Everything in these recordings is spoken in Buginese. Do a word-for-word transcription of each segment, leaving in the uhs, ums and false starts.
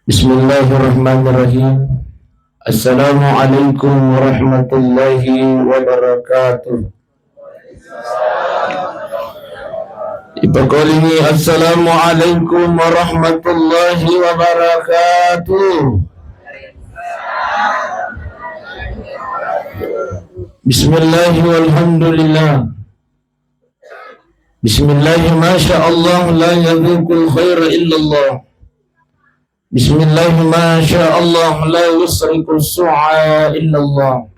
Bismillahirrahmanirrahim. Assalamualaikum warahmatullahi wabarakatuh. Ipakolingi, "Assalamualaikum warahmatullahi wabarakatuh." Bismillah walhamdulillah. Bismillah, masya Allah, la yadzuqul khaira illallah. Bismillah, masya Allah, la yusriqus su'a illallah.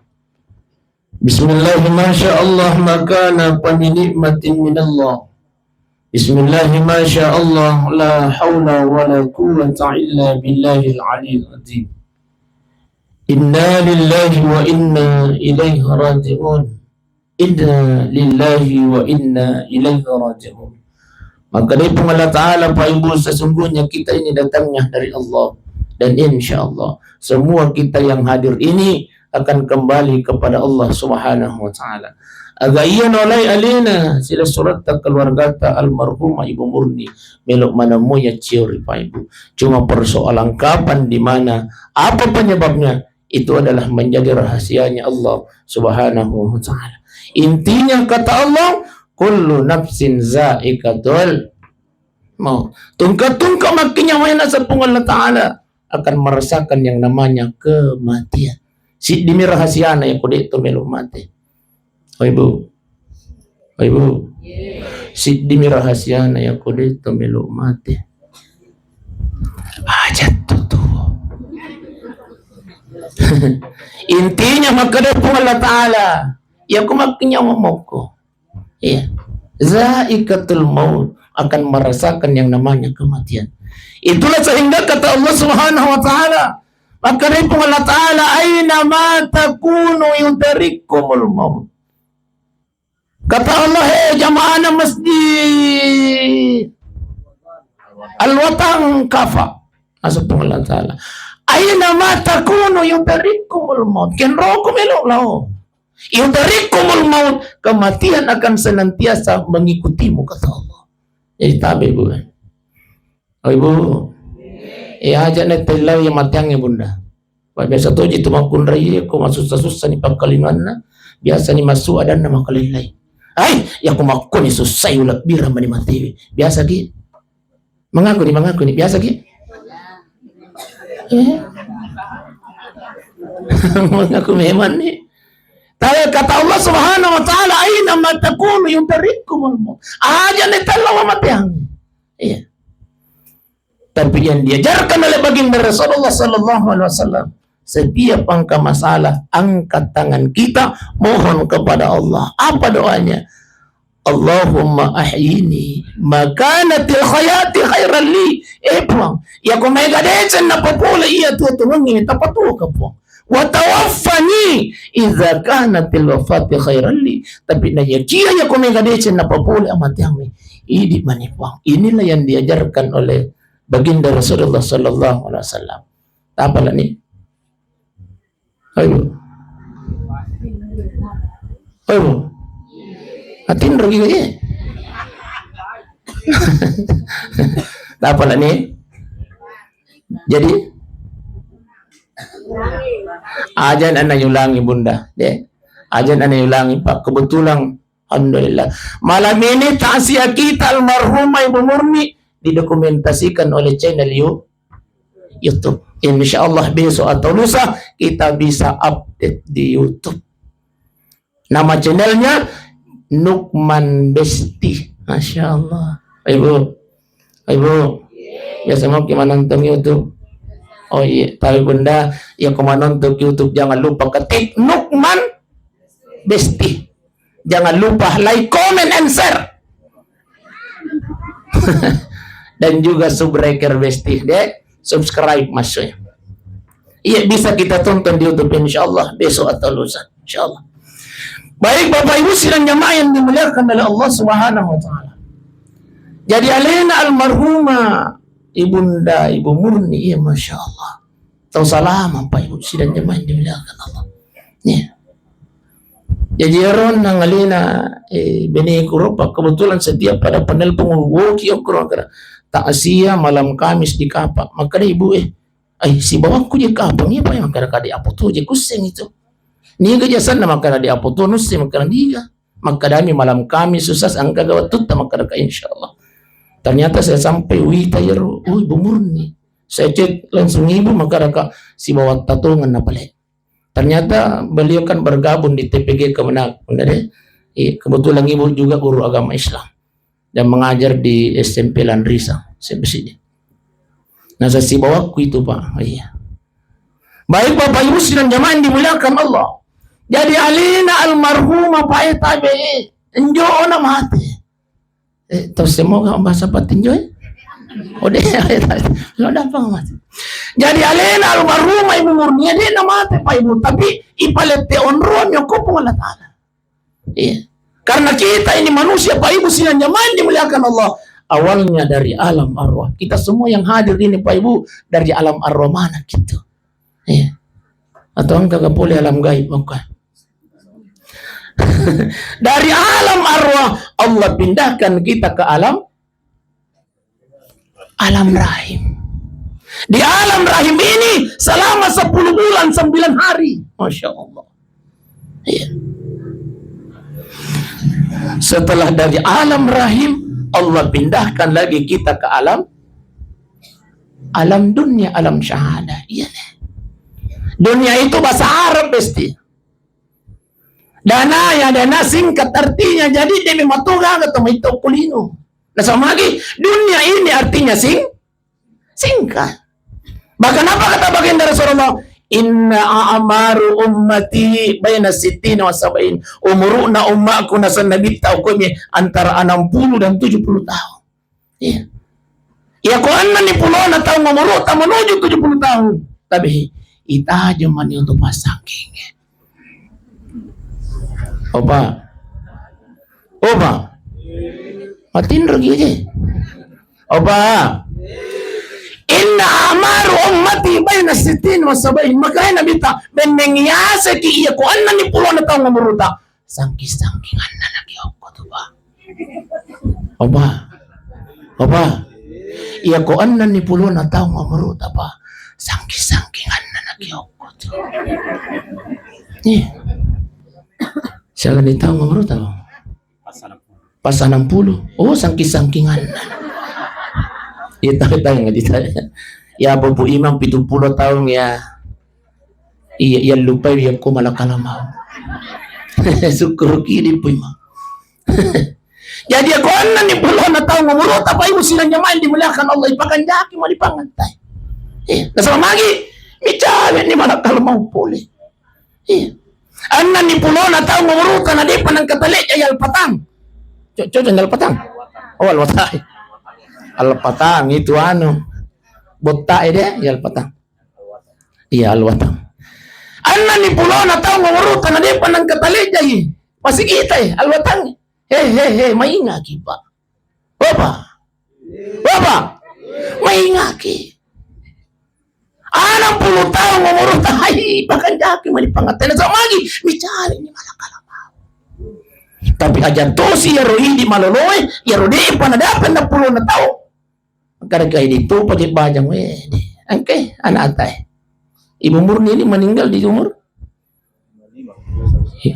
Bismillah, masya Allah, ma kana fa bi ni'matin minallah. Bismillah, masya Allah, la haula wa la quwwata illa billahil aliyil azim. Inna lillahi wa inna ilaihi raji'un. Inna lillahi wa inna ilaihi raji'un. Maka dari Puang Allah Ta'ala, Pak Ibu, sesungguhnya kita ini datangnya dari Allah. Dan insya Allah, semua kita yang hadir ini akan kembali kepada Allah Subhanahu wa Ta'ala. Aga iya nolai alena, sila suratta keluargata almarhumah Ibu Murni, melo manamui ya ciori, Pak Ibu. Cuma persoalan kapan, di mana, apa penyebabnya, itu adalah menjadi rahasianya Allah Subhanahu wa Ta'ala. Intinya kata Allah, "Kullu nafsin za'iqatul maut." Tungka-tungka makkinyawaina, naseng Puang Allah Ta'ala, akan merasakan yang namanya kematian. Siddimi rahasiana ya ko de' to melo mate. Oh, Ibu. Oh, Ibu. Siddimi rahasiana ya ko de' to melo mate. Aja tu tu. Intinya makkeda Puang Allah Ta'ala, ya ko makkinyawa mokko. Iya. Zaikatul maut, akan merasakan yang namanya kematian. Itulah sehingga kata Allah Subhanahu wa Ta'ala, makkeda Puang Allah Ta'ala, "Aina ma takunu yudrikkumul maut." Kata Allah, "He jamaahna Masjid Al-Watan Kafa," naseng Puang Allah Ta'ala, "Aina ma takunu yudrikkumul maut." Kenroko melo lao. "Yudrikkumul maut," kematian akan senantiasa mengikutimu, kata Allah. Jadi tabe, Bu. Oh, Ibu. Iya, aja na tellau ya mateangnge, Bunda. Pak, biasa toji tu makkunrai, ko masussa-sussa ni pakkalinganna, biasa ni massu adanna makkalellai. Ai, ya ko makkoni sussai ulebbirang mani matewe. Biasa ki. Mengaku ni, mengaku ni. Biasa ki. Eh? Mengaku memang ni. Tapi kata Allah Subhanahu wa Ta'ala, "Aina ma takunu yudrikkumul maut." Aja na tellau mateangnge. Iya. Tapi yang diajarkan oleh Baginda Rasulullah sallallahu alaihi wasallam, setiap engka masalah, angkat tangan kita, mohon kepada Allah. Apa doanya? "Allahumma ahyini ma kanatil hayati khairan li." Eh, Puang, ya ko maega deceng napapole iya tuo-tuongengnge, tapatuoka, Puang. "Wa tawaffani idza kanatil wafati khairan li." Tapi nayakia ya ko maega deceng napapole amateangnge, idi mani, Puang. Inilah yang diajarkan oleh Baginda Rasulullah sallallahu alaihi wasallam. Tapalani. Ayo. Ayo. Atinro gitu ya. Tapalani. Jadi, aja na yulangi, Bunda, deh. Aja na yulangi, Pak. Kebetulan, alhamdulillah, malam ini takziah kita almarhumah Ibu Murni didokumentasikan oleh channel You-, YouTube. Insya Allah besok atau lusa kita bisa update di YouTube. Nama channelnya Nukman Besti. Masya Allah. Ibu, Ibu, biasa mau ki manontong YouTube? Oh iya, tapi Bunda, ya ko manontong YouTube jangan lupa ketik Nukman Besti. Jangan lupa like, comment, and share. Dan juga subscribe Besti, deh. Subscribe maksudnya. Iya, bisa kita tonton di YouTube, insya Allah, besok atau lusa, insya Allah. Baik, Bapak Ibu sidang jamaah yang dimuliakan oleh Allah Subhanahu wa Ta'ala. Jadi, alena almarhumah Ibunda Ibu Murni, iya, masya Allah. Tau salama, Pak Ibu sidang jamaah yang dimuliakan Allah. Iya. Jadi, ero nang alena, eh, beneku ro, Pak, kebetulan setiap pada penelpon, woki okro, kira takziah malam Kamis di Kapa. Makkeda ibu, eh, Ai, sibawakku je kapang, iya pa makkeda ka de' apotu je kusseng itu. Niga jasanna makkeda de' apotu, nusse makkeda niga. Makkadami malam Kamis, Ustaz, engka ga wettutta makkeda ka, insyaallah. Ternyata saya sampai wita iyaro, oh, Ibu Murni. Saya chat langsung Ibu, makkeda ka sibawa tatongeng na pale. Ternyata beliau kan bergabung di T P G Kemenag, benar ya? Iya, kebetulan Ibu juga guru agama Islam dan mengajar di S M P Landrisa, S M P sini. Nah, saya sibawakku itu, Pak. Iya. Baik, Bapak Ibu sidang jamaah yang dimuliakan Allah. Jadi, alena almarhumah Pak Etabe, enjo na mate. Eh, tau semoga bahasa patinjo, eh? Oh, de', lo dapat mate. Jadi, alena almarhumah Ibu Murni, de' na mate, Pak Ibu. Tapi, ipalette onrong, yokko Puang Allah Ta'ala. Iya. Karena kita ini manusia, Pak Ibu sidang jamaah yang dimuliakan Allah. Awalnya dari alam arwah. Kita semua yang hadir ini, Pak Ibu, dari alam arwah mana gitu. Iya. Atau engka ga pole alam gaib, engka. Dari alam arwah, Allah pindahkan kita ke alam alam rahim. Di alam rahim ini selama sepuluh bulan sembilan hari. Masya Allah. Iya. Setelah dari alam rahim, Allah pindahkan lagi kita ke alam, alam dunia, alam syahadah. Iya, nih. Dunia itu bahasa Arab, besti. Dana ya, dana singkat artinya. Jadi, demi matoga atau maito kulino. Nasaba magi, dunia ini artinya sing-, singkat. Bahkan apa kata baginda Rasulullah? "Inna a'maru ummati baina sittina wa sab'in." Umuruna ummaku, nasenna Nabitta, ukomi antara enam puluh dan tujuh puluh tahun. Iya. Iya, ko enneng ni pulona taung umuruta menuju tujuh puluh tahun. Tapi itajeng mani untuk pasangking. Opa. Opa. Matinro ki je. Opa. "Inna a'maru ummati baina sittin wa sab'in." Makanya Nabitta, benneng yaseki iya ko enneng ni pulona taung umuruta. Sangking-sangkinganna naki okko tu, Pak. Opa. Opa. Iya ko enneng ni pulona taung umuruta, Pak. Sangking-sangkinganna naki okko tu. Iya. Siaga ni taung umuruta, Pak? Pas enam puluh. Oh, sangking-sangkinganna. Iya, tahu, tahu, nggak ditahu. Ya, Bapak Imam pitung puluh tahun ya. Iya, iya, lupai iya ko malakala mau. Syukur kidi pui ma. Jadi, iya ko enneng ni pulona taung umuruta, Bapak Ibu sidang jamaah yang dimuliakan Allah, ipakanjaki mani pangantai. Iya, nasaba magi, micawe ni malakala mau pole. Iya. Enneng ni pulona taung umuruta na depa nengka taleja iya alpatang. Co-, cocok alpatang? Oh, alwatang. Alpatang itu anu. Botta ede, iya alpatang. Iya, alwatang. Enneng ni pulona taung umuruta na depa nengka taleja i. Masih kita, eh, alwatang. He, he, he, maingaki, Pak. Bapa. Bapa. Maingaki. Enam puluh tahun umuruta, hai, bahkan jaki mani pangattena sama lagi. Bicara ini malah kalah. Tapi aja tosi iyaro idi maloloe, iyaro depa na dapat enam puluh tahun. Karena kayak itu pakai bajang, weh, deh. Oke, anak antai. Ibu Murni ini meninggal di umur? Eh,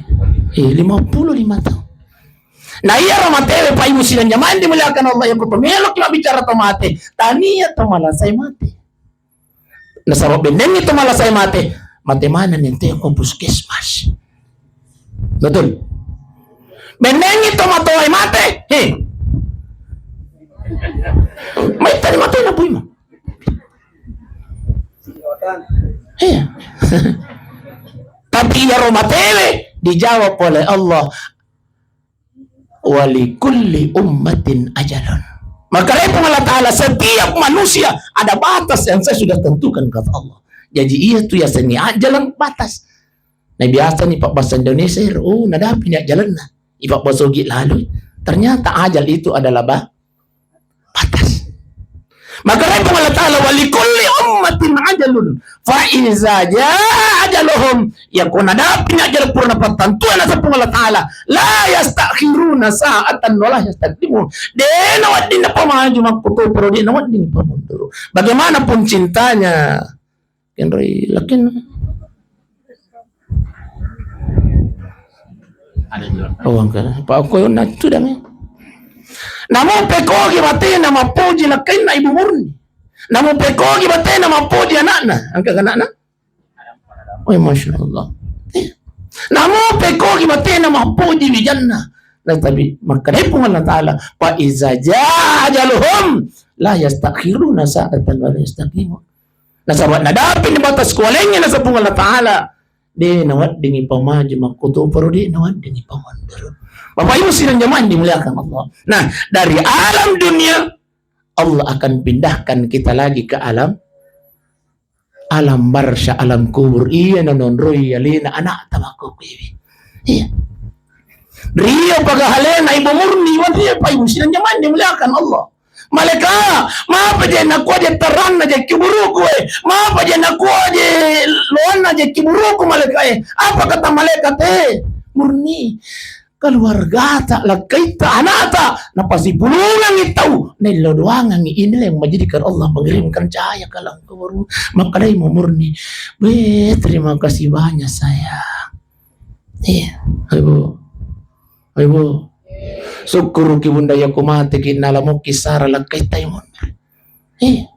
eh, lima puluh lima tahun. Nah, iyaro matewe, Pak Ibu sidang jamaah yang dimuliakan Allah, yang kupemelok bicara to mate. Tania to malasai mate. Nasaba bennengngi to malasai mate, mate maneng ni te ko puskesmas. Betul? Bennengngi to matoai mate, he. Mai tadi mate na pui ma. Iya. Tapi iyaro matewe dijawab oleh Allah, "Walikulli ummatin ajalun." Maka, Puang Allah Ta'ala, setiap manusia ada batas yang saya sudah tentukan, kata Allah. Jadi, iya tu ya seni ajalan batas. Nah, biasa ni pabbasa Indonesia, oh, nadapi ni ajalanna. Ipabbasogi lalu. Ternyata ajal itu adalah ba-, batas. Maka, Puang Allah Ta'ala, "Walikulli ummatin ajalun. Fa iza jaa ajaluhum." Ya, ko nadapi ni ajal purana pattantuan naseng Puang Allah Ta'ala, "La yastakhiruna sa'atan wa la yastaqdimun." De' nawedding napamaju makkutoparo, de' nawedding napamunduru. Bagaimanapun cintanya Kenroi lakkainna. Oh, engka. Pa ko na tudang. Namo pekogi batena mappoji lakkainna Ibu Murni. Namo pekogi batena mappoji anakna. Engka anakna? Oh, Masya Allah. Iya. Namo pekogi batena mappoji wijanna. Nah, tapi makkedai Puang Allah Ta'ala, "Fa iza jaa ajaluhum la yastakhiruna sa'atan wa la yastaqdimun." Nasaba nadapini batas kualengnge nasaba Puang Allah Ta'ala. De naweddingi pamaju makkutoparo, de naweddingi pamunduru. Bapak Ibu sidang jamaah yang dimuliakan Allah. Nah, dari alam dunia, Allah akan pindahkan kita lagi ke alam, alam barzakh, alam kubur. Iya nanonroi alena anakta makkukkuewe. Iya. Rio paga alena Ibu Murni, wan rio Pak Ibu sidang jamaah yang dimuliakan Allah. Malaika, mapa je nakua je terranna je kuburuku, eh? Mapa je nakua je loanna je kuburuku, malaika, eh? Apa kata malaikat, eh? Murni, keluargata, lakkaitta, anakta, napasipulungangi tau, naillau doangangi, inilah yang menjadikan Allah mengirimkan cahaya ke alam kubur. Makkedai Ibu Murni, weh, terima kasih banyak, sayang. Iya, Ibu. Ibu. Sukkuruki Bunda, iya ko mateki nalamukki sara lakkaitta Ibu Murni. Iya.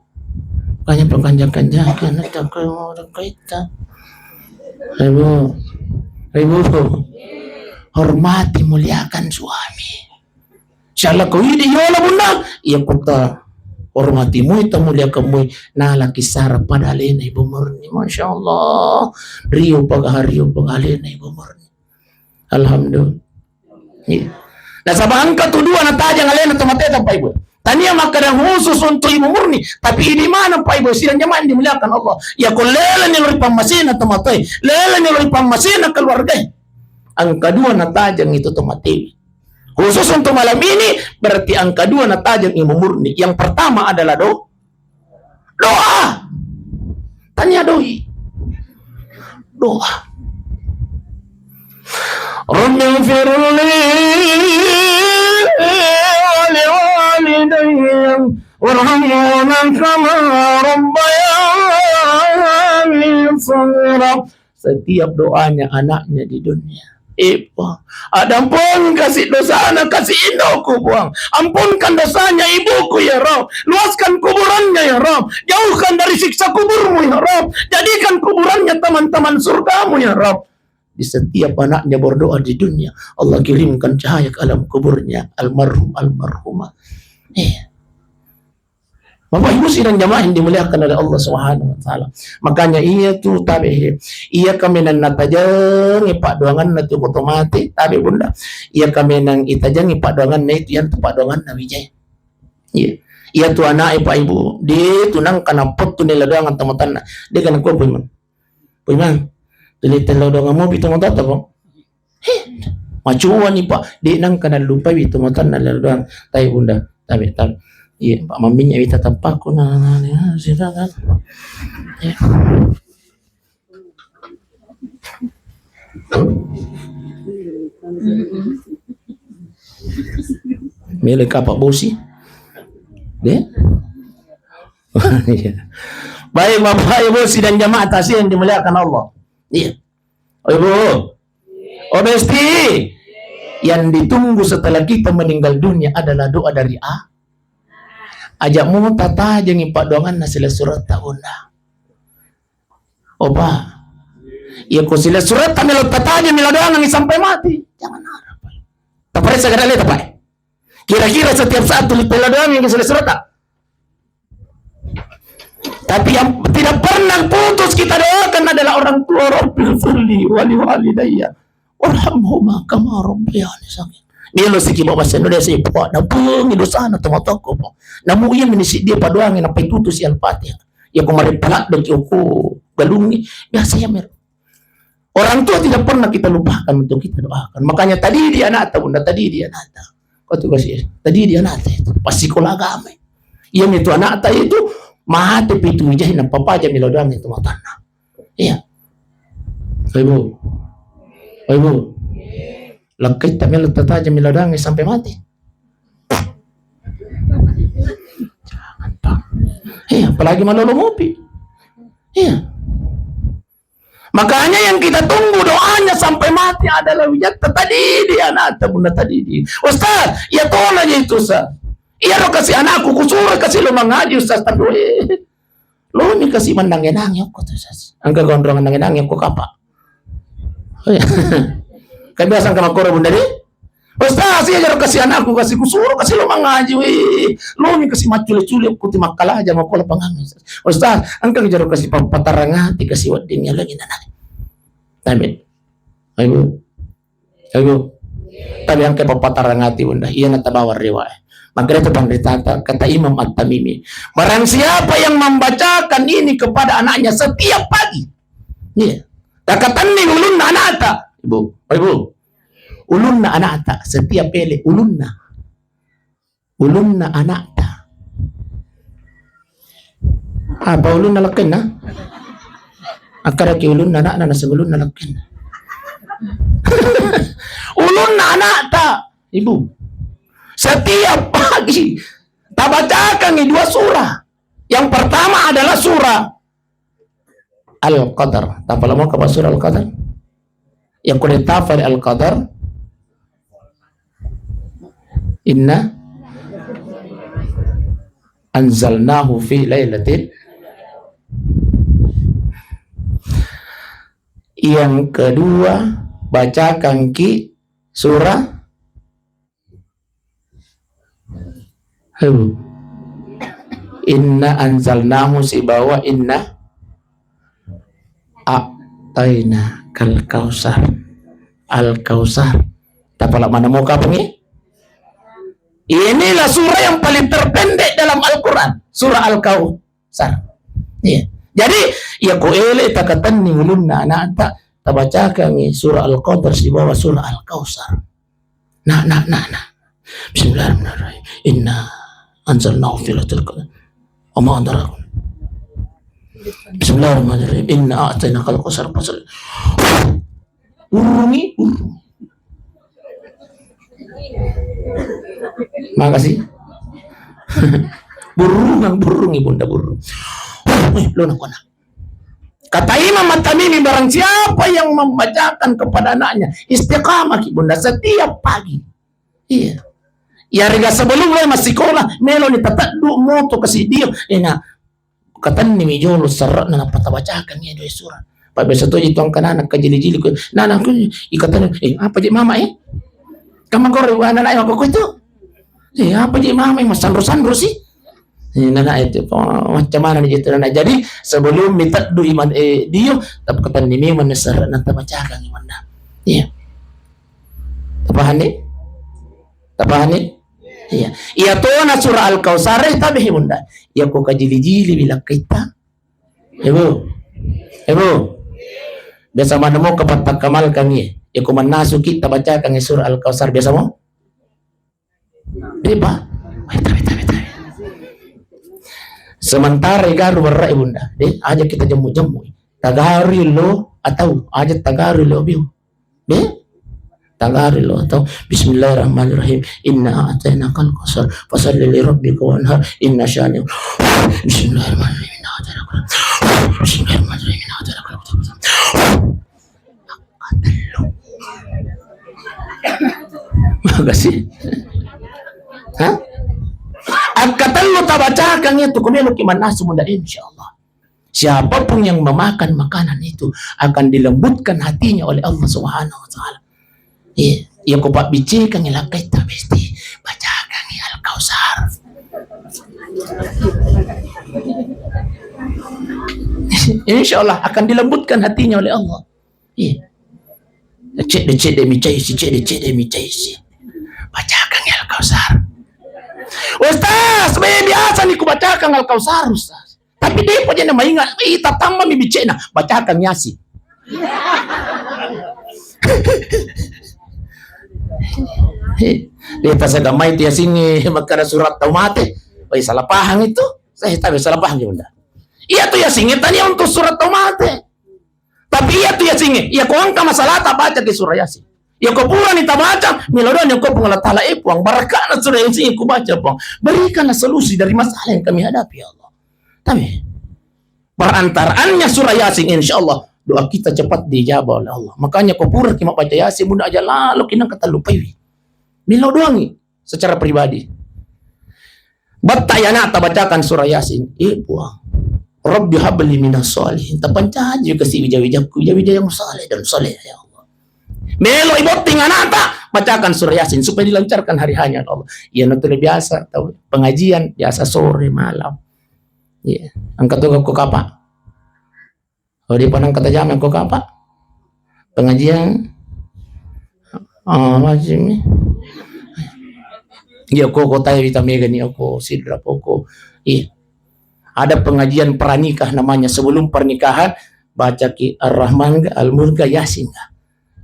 Makanya pakanja-kanjaki anakta ko lakkaitta. Ibu. Ibu. Hormati, muliakan suami. Sialla ko idi yola Bunda, iya kota hormati mui, ta muliakan mui, nalaki sara pada alena Ibu Murni. Masya Allah. Rio paga, rio paga alena Ibu Murni. Alhamdulillah. Iya. Nasaba engka tu dua natajang alena tomateta, Pak Ibu. Tania makkeda khusus untuk Ibu Murni, tapi idi maneng, Pak Ibu sidang jamaah yang dimuliakan Allah. Iya ko leleni lao ri pammasena tomatoe, leleni lao ri pammasena keluargae. Engka dua natajang itu tomatewe. Khusus untuk malam ini, berarti engka dua natajang Ibu Murni. Yang pertama adalah do-, doa. Tania doi. Doa. Rabbi firli wa liwalidayya warhamhuma kama rabbayani shaghira. Setiap doanya anaknya di dunia. Ipa, ada ampun kasih dosana, kasih indoku, Puang. Ampunkan dosanya ibuku, ya Rabb. Luaskan kuburannya, ya Rabb. Jauhkan dari siksa kuburmu, ya Rabb. Jadikan kuburannya taman-taman surgamu, ya Rabb. Di setiap anaknya berdoa di dunia, Allah kirimkan cahaya ke alam kuburnya almarhum, almarhumah. Eh. Bapak Ibu sidang jamaah yang dimuliakan oleh Allah Subhanahu wa Ta'ala. Makanya iya tu tabe, iya kamenang natajengi paddoanganna tu ko tomate, tabe Bunda. Iya kamenang itajengi paddoanganna itu, yang tu paddoanganna wijai. Iya. Iya tu anak, Pak Ibu, de tu nangka napottu nila doangan tomatanna. De kana ko Puimang. Puimang. Tuli tello doangan mopi tomatatta ko. He, macuani, Pak. De nangka nallupai wi tomatanna lalo doang. Tabe Bunda, tabe, tabe. Iya, Pak, mamminya wita tampakku na, na, na, na, sira kan. Iya. Mele kapa bosi. De? Iya. Baik, Bapak Ibu sidang jamaah tasih yang dimuliakan Allah. Iya. Oh, Ibu. Oh, Besti. Yang ditunggu setelah kita meninggal dunia adalah doa dari a-, aja mu tatajengi paddoanganna silessuretta, Bunda. Opa. Iya ko silessuretta melo tatajeng, melo doangangi sampai mati. Jangan harap. Taparessa kada le tapai. Kira-kira setiap saat tuli tella doangi silessuretta. Tapi yang tidak pernah putus kita doakan adalah orang tua. Rabbil firli wali walidayya warhamhuma kama rabbayani shaghira. Melo siki bawa bahasa Indonesia, Pak, napungi dosana tomatokko, Pak. Namu iya meni siddi padoangi napai tutusi Al-Fatihah. Ya ko mare paladde ki okko galungi, biasa ya mer. Orang tua tidak pernah kita lupakan untuk kita doakan. Makanya tadi di anakta, Bunda, tadi di anakta. Kau tuh kasih, tadi di anakta itu. Pas sekolah agama. Iya, itu anakta itu mate pitu wijai na papa aja milo doang itu matana. Iya. Ibu. Ibu. Lakkaitta melo tataja milo doang sampai mati. Jangan, Pak. Iya, apalagi malolo mopi. Iya. Makanya yang kita tunggu doanya sampai mati adalah wijatta, tadidi anakta, Bunda, tadidi. Ustaz, iya tona je itu, Ustaz. Iyaro kasi anakku, kusuro kasi lo mangaji, Ustaz, tapi, eh, lomi kasi mannange-nange okko tu, Ustaz. Engka gondrong nange-nange okko kapa. Oh, iya. Kan biasa engka makkoro, Bunda, di? Ustaz, iya jaro kasi anakku, kasi kusuro kasi lo mangaji, weh. Lomi kasi maccule-cule okko ti makkalaja, makko lapangan, Ustaz. Ustaz, engka jaro kasi pa-, patarangati kasi wedding lagi nanake. Tabe. Ayo. Ayo. Tapi engka pappatarang ati, Bunda. Iya na tabawa riwayat. Makanya itu panritata, kata Imam At-Tamimi, barang siapa yang membacakan ini kepada anaknya setiap pagi, iya, takatanni ulunna anakta, Ibu, Ibu, ulunna anakta, setiap pele ulunna. Ulunna anakta. Apa ulunna lakkenna? Akkaraki ulunna anakna, naseng ulunna lakkenna. Ulunna anakta, Ibu. Setiap pagi tabacakangi dua surah. Yang pertama adalah surah Al-Qadar. Tapalamo kapa surah Al-Qadar? Yang kuda tafal Al-Qadar. Inna anzalnahu fi lailatin. Yang kedua, bacakan ki surah Hum. Inna anzalnahu sibawa inna a'taina kal kausar. Al kausar. Tapala mana mau kapengi? Inilah surah yang paling terpendek dalam Al-Quran. Surah Al-Kausar. Iya. Jadi, iya ko ele takatenni ulunna anakta, tabacakangi surah Al-Qadar sibawa surah Al-Kausar. Nah, nah, nah, nah. Bismillahirrahmanirrahim. Inna anzalnahu fi lailatul qadar. Wa ma adraka. Bismillahirrahmanirrahim. Inna a'tainakal kautsar. Fasal. Urungi, urung. Makasih. Burung, burung, Ibunda, burung. Eh, lo nak kona. Kata Imam At-Tamimi, barang siapa yang membacakan kepada anaknya, istiqamah ki Bunda setiap pagi. Iya. Iyarega sebelum lo massikola, melo ni tataddu moto kasi dio, ena katenni mi jolo serrekna nappa tabacakan iya dua surah. Pak biasa to itu angka nana kajili-jili ko, nana ko ikatenni, eh, apa je mama, eh? Kamu kau anak-anak apa kau itu? Eh, apa je mama, eh, masanro-sanro sih? Eh, nana itu, oh, macam mana nih itu, nana? Jadi, sebelum mitaddu iman, eh, dio, tapi katenni memang serrekna tabacakan imanna. Iya. Tapahani? Tapahani? Iya. Iya tona surah Al-Kausar, eh, tabe, Bunda. Iya ko kajili-jili bilang kita. Ibu. Ibu. Biasa mana mau kepatak kamal kami. Iya ko manasuki tabacakan surah Al-Kausar biasa mau? Deh, Pak. Weh, tabe, tabe, tabe. Sementara igaru berra, Bunda. Deh, aja kita jemu-jemu. Tagari lo atau aja tagari lo biu. Be? Tagari lo atau Bismillahirrahmanirrahim. Inna a'tainakal kautsar. Fasalli li rabbika wanhar. Inna syani. Bismillahirrahmanirrahim. Inna a'tainakal. Bismillahirrahmanirrahim. Inna a'tainakal kautsar. Makasih. Hah? Angka tellu tabacakan itu, kemudian ki mannasu Bunda, insyaallah. Siapapun yang memakan makanan itu akan dilembutkan hatinya oleh Allah Subhanahu wa Ta'ala. Iya, iya, ko pabbicikang lakkaita mesti bacakangi Al-Kausar. Insya Allah akan dilembutkan hatinya oleh Allah. Iya. Cedde-cedde micaisi, cedde-cedde micaisi. Bacakangi Al-Kausar. Ustaz, be biasa ni ku bacakan Al-Kausar, Ustaz. Tapi depa je na maingat, ih, tatamma mi bicena, bacakan Yasin. Hei, dia tasaga mai tu Yasin, eh, makkada surat tau mate. Wai, salah paham itu. Saya tahu salah paham, Bunda. Iya tu Yasin, tania untuk surat tau mate. Tapi iya tu Yasin, iya ko engka masalah tabaca ke surah Yasin. Iya ko purani tabaca, milodoni ko Puang Allah Ta'ala, eh Puang, barakana surah Yasin ku baca, Puang. Berikanlah solusi dari masalah yang kami hadapi, ya Allah. Tapi perantaraannya surah Yasin, insya Allah, doa kita cepat diijabah oleh Allah. Makanya ko puraki mabbaca Yasin, muda aja lalo kinang katallupaiwi. Melo doangi secara pribadi. Batta anakta bacakan surah Yasin, eh Puang, Rabbi habli minas sholihin, tapancaji kasi wija-wijakku, wija-wija yang saleh dan saleh, ya Allah. Melo ibotting anakta, bacakan surah Yasin supaya dilancarkan hari hanya, ya Allah. Iya, nanti biasa tahu pengajian biasa sore malam. Iya, angkat tuh ke kapa. Oh, di panang kata jam ko kapa? Pengajian. Ah, masih mi. Iya, ko, ko tayo vita mega ni, ko sidra, ko. Iya. Ada pengajian pranikah namanya. Sebelum pernikahan, baca ki Ar-Rahman ga, Al-Mulk ga, Yasin ga.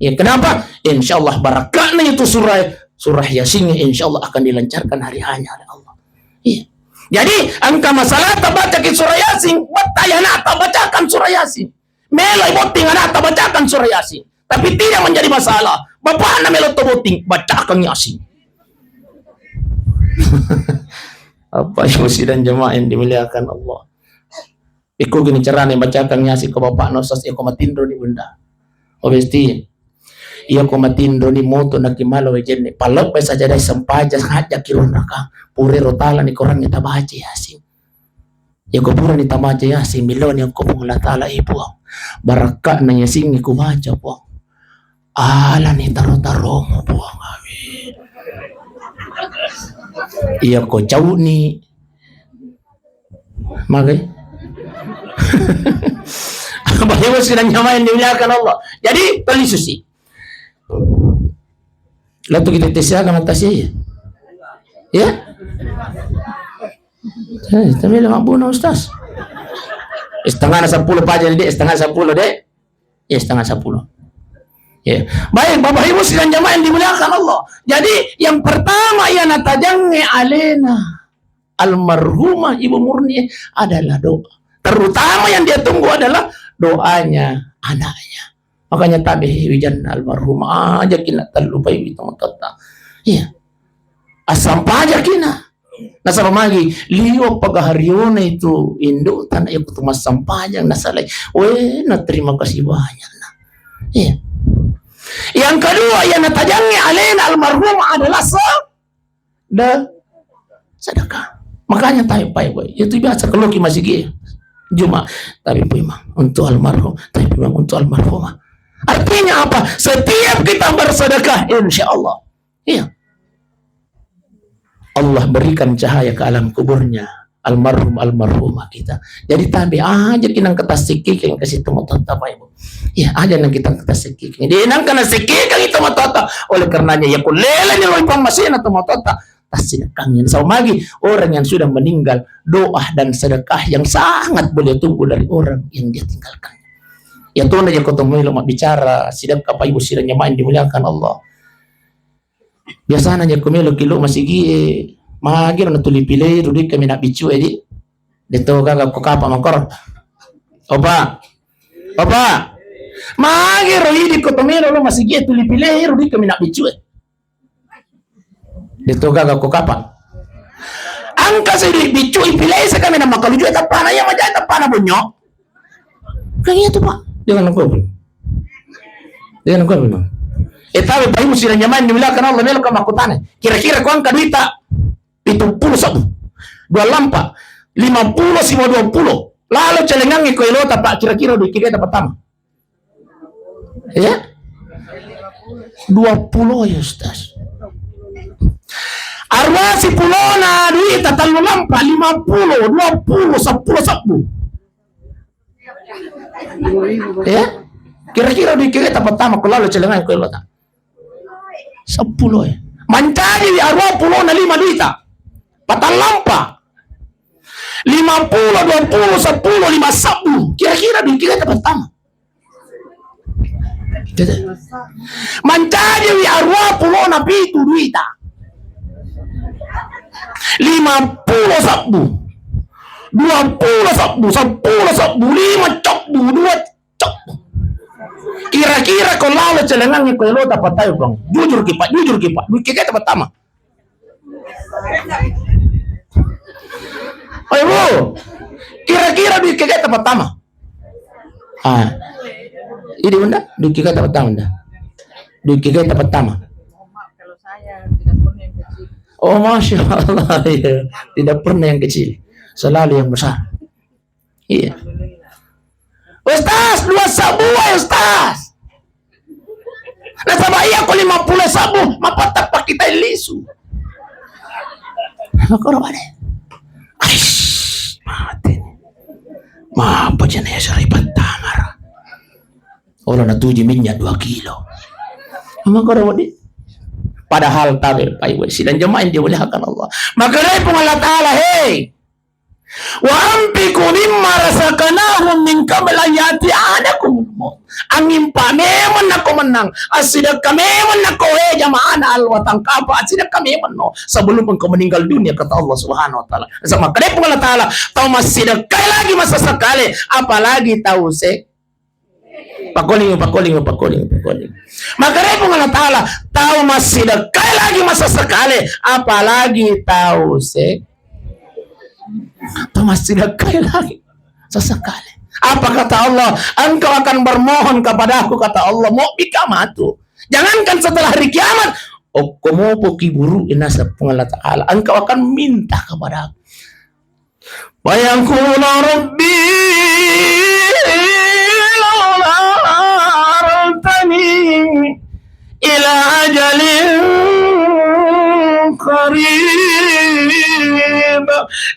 Ya, kenapa? Insya Allah barakatnya itu surah, surah Yasin, insya Allah akan dilancarkan hari hanya oleh Allah. Iya. Jadi, engka masalah tabaca ki surah Yasin, batta anakta bacakan surah Yasin. Melo botting anakta bacakan surah Yasin. Tapi tidak menjadi masalah. Bapakna melo to botting, bacakan Yasin. Apa ibu sidang jemaah yang dimuliakan Allah? Iko gini carane bacakan Yasin ko bapakna, Ustaz, iko matinro ni bunda. Oh, besti. Iya ko matinro ni moto nakimalo wejenne. Paloppai sajadai sempajang hajjaki runraka. Purero tala ni korangnge tabaca Yasin. Iya ko purani tabaca Yasin, miloni ko Puang Allah Ta'ala, eh Puang, barakka'na Yasin kubaca, Puang. Alani taro-taromu, Puang. Amin. Iya ko cauni. Magai. Bapak Ibu sidang jamaah yang dimuliakan Allah. Jadi, tali susi. Lalu kita tes ya, kamu tes ya? Ya? Eh, tapi lemak bunuh, Ustaz. Setengah sepuluh pajang, Dek. Setengah sepuluh, Dek. Ya, setengah sepuluh. Ya. Baik, Bapak Ibu sidang jamaah yang dimuliakan Allah. Jadi, yang pertama yang natajangnge alena almarhumah Ibu Murni adalah doa. Terutama yang dia tunggu adalah doanya anaknya. Makanya tabe wijanna almarhumah, aja kina tallupai itu mototta. Iya. Assampaja kina. Nasaba magi, liwa pagahariona itu induk tanah itu massampajang nasalai. Weh, na terima kasih banyak. Nah. Iya. Yang kedua, yang natajangnge alena almarhumah adalah se-, de-, sedekah. Makanya tayo pai boy. Itu biasa kalau ki masigi Juma, tapi memang untuk almarhum, tapi memang untuk almarhumah. Artinya apa? Setiap kita bersedekah, insya Allah, iya, Allah berikan cahaya ke alam kuburnya almarhum almarhumah kita. Jadi tabe aja kinang ketasikikeng ke situ mototta, Pak Ibu. Ya, aja nang kita ketasikikeng. Jadi nang kena sikikeng itu mototta. Oleh karenanya ya kulele ni loi pammasena tu mototta. Tasinekangin. Sama lagi orang yang sudah meninggal, doa dan sedekah yang sangat boleh tunggu dari orang yang dia tinggalkan. Ya tona ya kotong melo mabbicara sidang Bapak Ibu sidang jamaah yang dimuliakan Allah. Biasana jakko melo ki lo masigie, magi ro natuli pilei ro dui kami nabbicu e di. Deto gaga ko kapa makor. Opa. Opa. Magi ro idi ko tomelo lo masigie tuli pilei ro dui kami nabbicu e. Deto gaga ko kapa. Angka sedui biccu ipilei sekami na makaluju e tappana iya majai tappana bonyo. Kan iya tu, Pak. Jangan aku. Jangan aku, Bang. Eh, tabe Pak Ibu sidang jamaah yang dimuliakan Allah, melo ka makkutana. Kira-kira ko angka duita pitu pulo sebbu, dua lampa, lima pulo siba dua pulo. Lalo celengangnge ko elota, Pak, kira-kira dui kegeta pertama. Ya? Dua pulo ya, Ustaz. Arwasi pulona duita tallu lampa, lima pulo, dua pulo, seppulo sebbu. Ya? Kira-kira dui kegeta pertama ko lalo celengangnge ko elota. Seppulo e. Mancaji wi arua pulona lima duita. Patallampa. Lima pulo, dua pulo, seppulo, lima sebbu. Kira-kira dui kegeta pertama. Gitu. Mancaji wi arua pulona pitu duita. Lima pulo sebbu. Dua pulo sebbu, seppulo sebbu, lima sebbu, dua sebbu. Kira-kira ko lalo celengangnge ko elota patai, Bang. Jujur ki, Pak, jujur ki, Pak. Dui kegeta pertama. Ayo, Bu. Kira-kira dui kegeta pertama. Ah. Ini bunda, duit kita pertama bunda. Duit kita pertama. Mohon maaf kalau saya tidak pernah yang kecil. Oh, masya Allah, iya. Tidak pernah yang kecil. Selalu yang besar. Iya. Ustaz, dua sabbu, Ustaz. Nasaba iya ko lima puluh sabbu, mapatta pakita lisu. Makoro bade. Aish, mati. Mapa jana ya sari pattamara. Olo natuji minyak dua kilo. Makoro bade. Padahal tabe pai wesi dan jamaah yang dimuliakan Allah. Maka dari Puang Allah Ta'ala, hei. Wa anfiqu mimma razaqnahum min qabli an ya'tiya ahadakumul maut. Angimpa memang nako mennang, assidekka memang nako, he jamaana Allah, tangkapa assidekka memang no sebelum engkau meninggal dunia, kata Allah Subhanahu wa Ta'ala. Sama kade Puang Allah Ta'ala, tau massidekkai lagi masa sekali, apalagi tau se Pakoling, pakoling, pakoling, pakoling. Makanya Puang Allah Ta'ala, tau massidekkai lagi masa sekali, apalagi tau se-, tau massidekkai lagi sesekali. Apa kata Allah? Engkau akan bermohon kepadaku, kata Allah. Mau bika matu. Jangankan setelah hari kiamat, okko mopo kiburu inasa Puang Allah Ta'ala. Engkau akan minta kepadaku. Wa yaqulu rabbi laula akhartani ila ajalin qarib.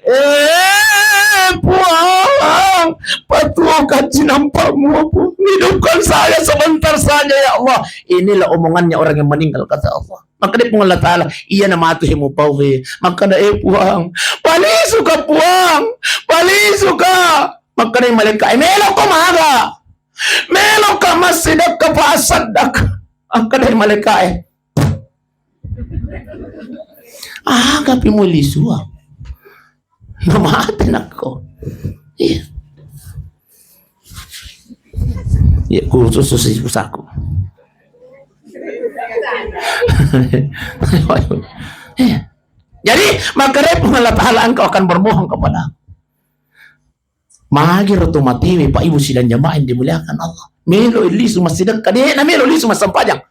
Eh, Puang, patuokan cinampa muapu. Hidupkan saya sebentar saja, ya Allah. Inilah omongannya orang yang meninggal, kata Allah. Maka dia Puang Allah Ta'ala, iya na matu he mupau he. Maka da, eh, Puang, palisuka, Puang, palisuka. Maka da malaikat, eh, meloko maga. Meloka massidekka fa asaddak. Maka da malaikat, eh. Aga pi mulisua. Na mate nakko. Iya. Ya, khusus, khusus usaku. Iya. Jadi, maka repot Allah Ta'ala engkau akan bermohon kepada. Magi roto matiwi, Pak Ibu sidang jamaah yang dimuliakan Allah. Melo lisu massidekka, de na melo lisu massempajang.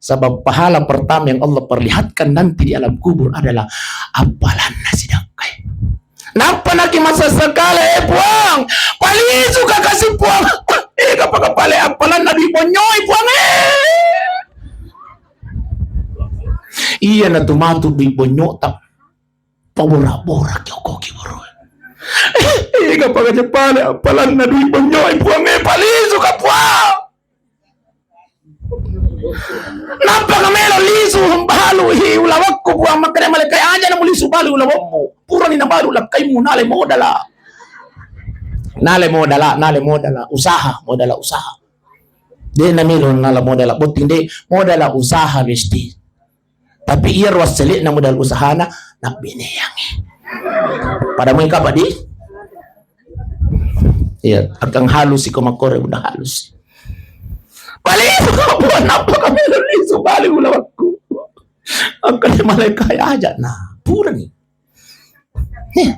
Sebab pahala pertama yang Allah perlihatkan nanti di alam kubur adalah appalanna sidekkai. Nappa naki masa sekali, eh, Puang, palisu ka kasi, Puang. Eh, kapa kapale appalanna dui bonyoi, Puang, eh. Iya na tu matu dui bonyota. Pabora-bora ki okko ki buru. Eh, kapa kaja pale appalanna dui bonyoi, Puang, eh, palisu ka, Puang. Nappa ka melo lisu balu hi ulawakku, Puang, makkeda malaikat, aja na mulisu balu ulawammu. Purani na balu lakkaimu, nale modala. Nale modala, nale modala usaha, modala usaha. De na melo nala modala botting, de modala usaha mesti. Tapi iya ruas celik na modal usahana, nabbineangi. Pada mui kapa di? Iya, akan halus iko makkore bunda halus. Paling apa, nappa ka melo lisu bali ulawakku. Akan malaikat aja, nah, purani. Heh.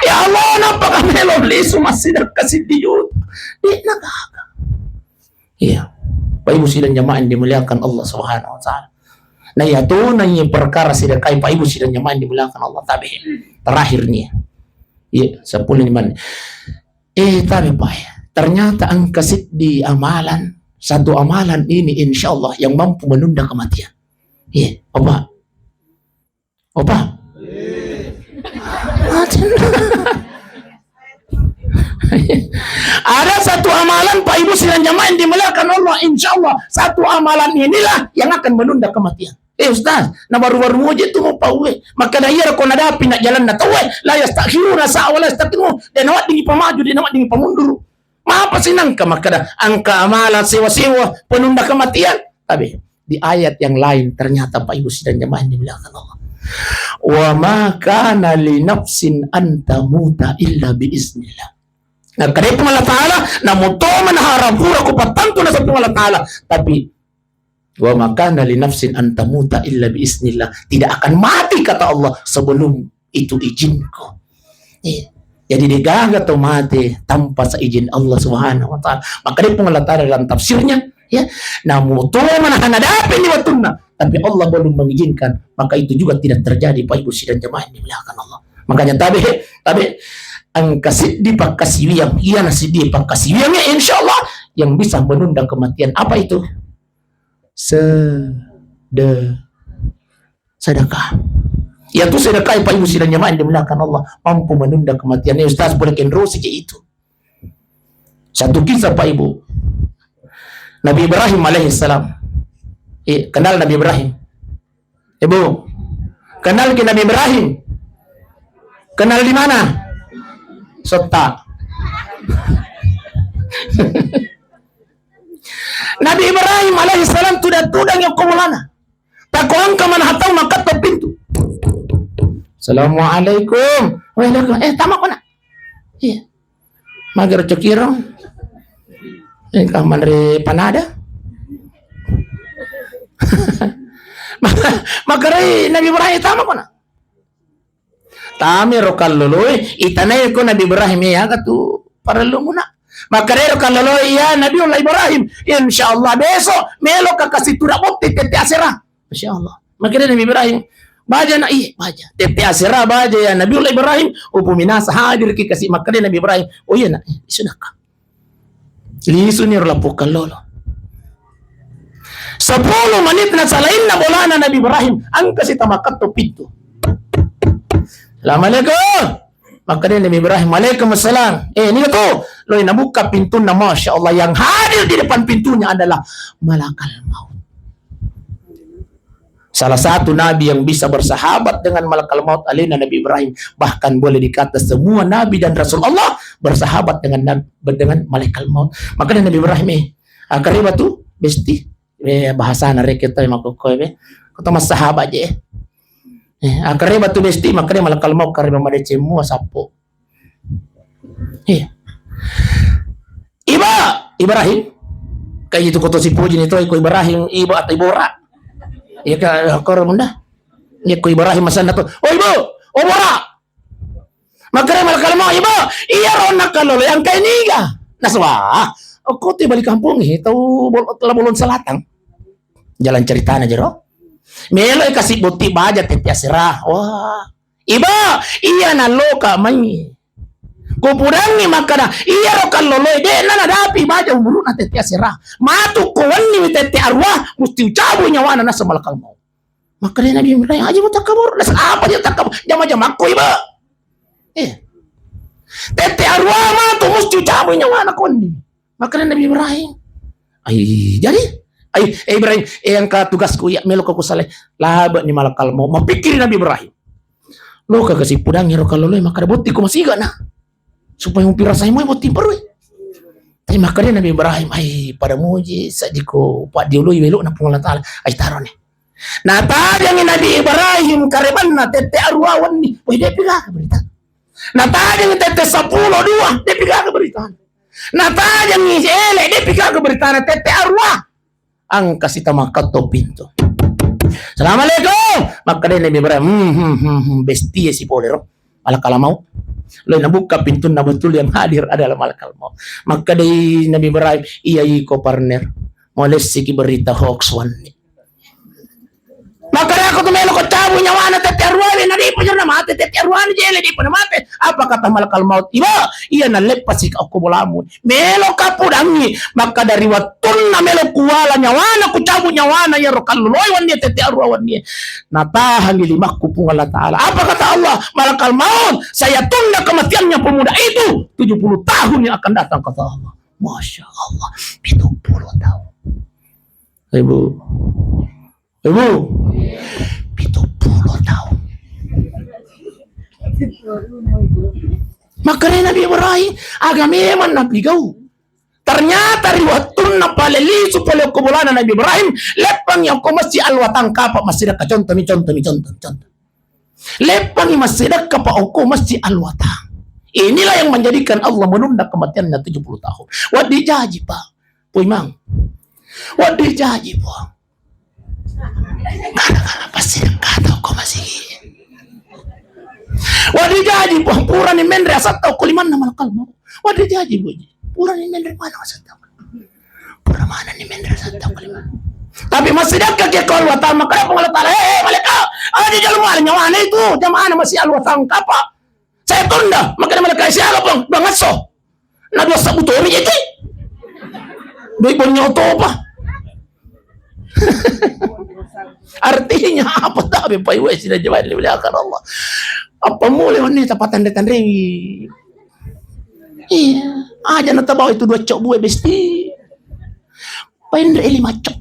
Ya Allah, nappa ka melo lisu massidekka siddi juta. De na gaga. Iya. Pak Ibu sidang jamaah yang dimuliakan Allah Subhanahu wa Ta'ala. Nah, iya tu, nah, iya perkara sidekkai Pak Ibu sidang jamaah yang dimuliakan Allah. Tabe. Terakhir nih. Iya, sepuluh lima. Eh, tabe, Pak, ya. Ternyata engka siddi amalan, satu amalan ini insya Allah yang mampu menunda kematian. Iya, apa? Opa? Ada satu amalan, Pak Ibu sidang jamaah yang dimuliakan Allah, insya Allah satu amalan inilah yang akan menunda kematian. Eh, Ustaz, na baru-baru moje tu mau pau, eh. Maka da iya ko nadapi na jalan na tau, eh. La yastakhiruna sa'a wa la yastaqdimun. De na wedding pamaju, de na wedding pamunduru. Mapa sinangka makkeda engka amalan sewa-sewa penunda kematian? Tapi di ayat yang lain ternyata, Pak Ibu sidang jamaah yang dimuliakan Allah. Wa ma kana li nafsin an tamuta illa bi iznillah. Nah, kade Puang Allah Ta'ala, namu to manahara pura ku pattantu nasaba Puang Allah Ta'ala. Tapi wa ma kana li nafsin an tamuta illa bi iznillah. Tidak akan mati, kata Allah, sebelum itu izinku. Iya. Jadi, degaga to mate tanpa seizin Allah Subhanahu wa Ta'ala. Maka dia Puang Allah Ta'ala dalam tafsirnya, ya, namu to mana hana dapat di watunna, tapi Allah belum mengizinkan, maka itu juga tidak terjadi, Pak Ibu sidang jamaah yang dimuliakan Allah. Makanya tabe, tabe, engka siddi pakkasiwiang, iya na siddi pakkasiwiang, ya, insya Allah yang bisa menunda kematian. Apa itu? Sede-, sedekah. Ya tu sedekah, Pak Ibu sidang jamaah yang dimuliakan Allah, mampu menunda kematian. Ya, Ustaz, boleh kendro saja itu. Satu kisah, Pak Ibu. Nabi Ibrahim alaihissalam. Eh, kenal Nabi Ibrahim? Ibu, kenal ke Nabi Ibrahim? Kenal di mana? Sota. Nabi Ibrahim alaihissalam tuda-tudang yang kumulana. Tako engka mana hatau makkatto pintu. Assalamualaikum. Waalaikum. Eh, tama kona. Iya. Mager cokiro. Engka manre panada. Makarai Nabi Ibrahim tama kona. Tamero kalloloe, itanai ko Nabi Ibrahim, "Eh, aga tu parellumuna?" Makkedai ro kalloloe, "Ya Nabiullah Ibrahim, insya Allah besok meloka kasi tura botti tette asera." Masya Allah. Makkedai Nabi Ibrahim, "Baja na, iya, baja. Tette asera baja ya Nabiullah Ibrahim, upu minasa hadir ki kasi." Makkedai Nabi Ibrahim, "Oh iya nak, iya, sudahkah?" Lisuni ro lappo kallolo. Sepuluh menit na salainna bolana Nabi Ibrahim, engka si tamakatto pintu. "Assalamualaikum." Makkeda Nabi Ibrahim, "Waalaikumsalam." Eh, ini tu, loi nabuka pintunna, Masya Allah, yang hadir di depan pintunya adalah malakal maut. Salah satu nabi yang bisa bersahabat dengan malakal maut alena Nabi Ibrahim. Bahkan boleh dikata semua nabi dan rasul Allah bersahabat dengan nab-, dengan malakal maut. Makanya Nabi Ibrahim, eh, akkareba tu besti, eh, bahasana rekeng to makkokkoe be. Ko to massahabat je. Eh, akkareba tu besti, makanya malakal maut kareba madeceng mua sappo. Iya. Iba, Ibrahim. Kayak gitu koto sipuji ni to, iko Ibrahim, iba atau ibora. Iya ka, koro munda. Iya ko Ibrahim masanna to. "Oh, ibu, oh, bora." Makanya malakal maut, "Iba, iya rona kallolo yang kayak niga." Nasaba, oh, ko tu balik kampung, eh, tau bol-, Labolon Selatan. Jalan ceritana jero. Melo kasih bukti baja tette asera. Wah. Iba, iya nalloka mai. Kupudangi makkada, iyaro kalloloe de'na nadapi baja umuruna tette asera. Matu ko wenni tette arua, musti ucabu nyawana nasaba malakal maut. Makkada Nabi Ibrahim, "Aja mu takabur, nasaba apa dia takabur? Jama-jamakko iba." Eh. Tette arua matu musti ucabu nyawana konni. Makkeda Nabi Ibrahim, "Ai, jadi? Ai, eh, Ibrahim, eh, engka tugasku, iya, melo ko kusalai." Labe ni malakal maut, mapikkiri Nabi Ibrahim. Lo ka kasi pudangi ro kalloloe, makkeda, "Botti ko masiga na. Supaya mupirasai moi botti perui." Tapi makkeda Nabi Ibrahim, "Ai, pada muji, saji ko paddioloi welokna Puang Allah Ta'ala. Ai, taro ni." Natajangi Nabi Ibrahim karebanna tette arua wenni. Woi, depi gaga berita. Natajangi tette seppulo dua, depi gaga berita. Natajangi ele, depi gaga beritana tette arua. Engka si tamakatto pintu. "Assalamualaikum." Makkeda Nabi Ibrahim, "Hmm, hmm, hmm, hmm, bestie si pole ro. Malakal maut." Lo nabuka pintunna, betul yang hadir adalah malakal maut. Makkeda Nabi Ibrahim, "Iya iko partner. Molessiki berita hoax wenni." Makkeda, "Aku tu melo ko cabu nyawana tette arua, na dipa jero na mate tette arua, na jele dipa na mate." Apa kata malakal maut? "Iba, iya naleppasi ka okko bolamu. Melo ka pudangi." Makkeda, "Ri wettunna melo kuwala nyawana, kucabu nyawana iyaro kalloloe wenni tette arua wenni." Natahangi limakku Puang Allah Ta'ala. Apa kata Allah? "Malakal maut, saya tunda kematiannya pemuda itu tujuh puluh tahun yang akan datang," kata Allah. Masya Allah, pitu puluh tahun. Ibu, Ibu, pitu puluh tahun. Makkeda Nabi Ibrahim, aga memang napigau. Ternyata ri wettunna pale lisu pole okko bolana Nabi Ibrahim, leppangi okko Masjid Al-Watan, kapa massidekka, contomi, contomi, contomi, contomi. Leppangi massidekka pa okko Masjid Al-Watan. Inilah yang menjadikan Allah menunda kematiannya tujuh puluh tahun. Waddi jaji, Pak. Poi mang. Waddi jaji, Pak. Kada-kada pasti kata ko masigi. Waddi jaji, pu-, purani menre asatta okko limanna malakal mau. Waddi jaji, boji. Purani menre mana asatta. Pura manenni menre asatta okko limanna. Tapi massidakka ke ko alwatang, makkeda Puang Allah Taala, "Eh, eh, malaikat, aja jalu male nyawana itu, jamaahna masih alwatang kapa." Saya tunda, makkeda malaikat, "Siaga, Puang?" "Dua ngasso." Na dua sabbu tori je tu. Doi bonyo topa. Artinya apa? Tapi Pak Ibu sidang jamaah yang dimuliakan Allah. Apa mulai wanita patande-tandewi? Iya, aja na tabawa itu dua cok bue besti. Painre lima cok.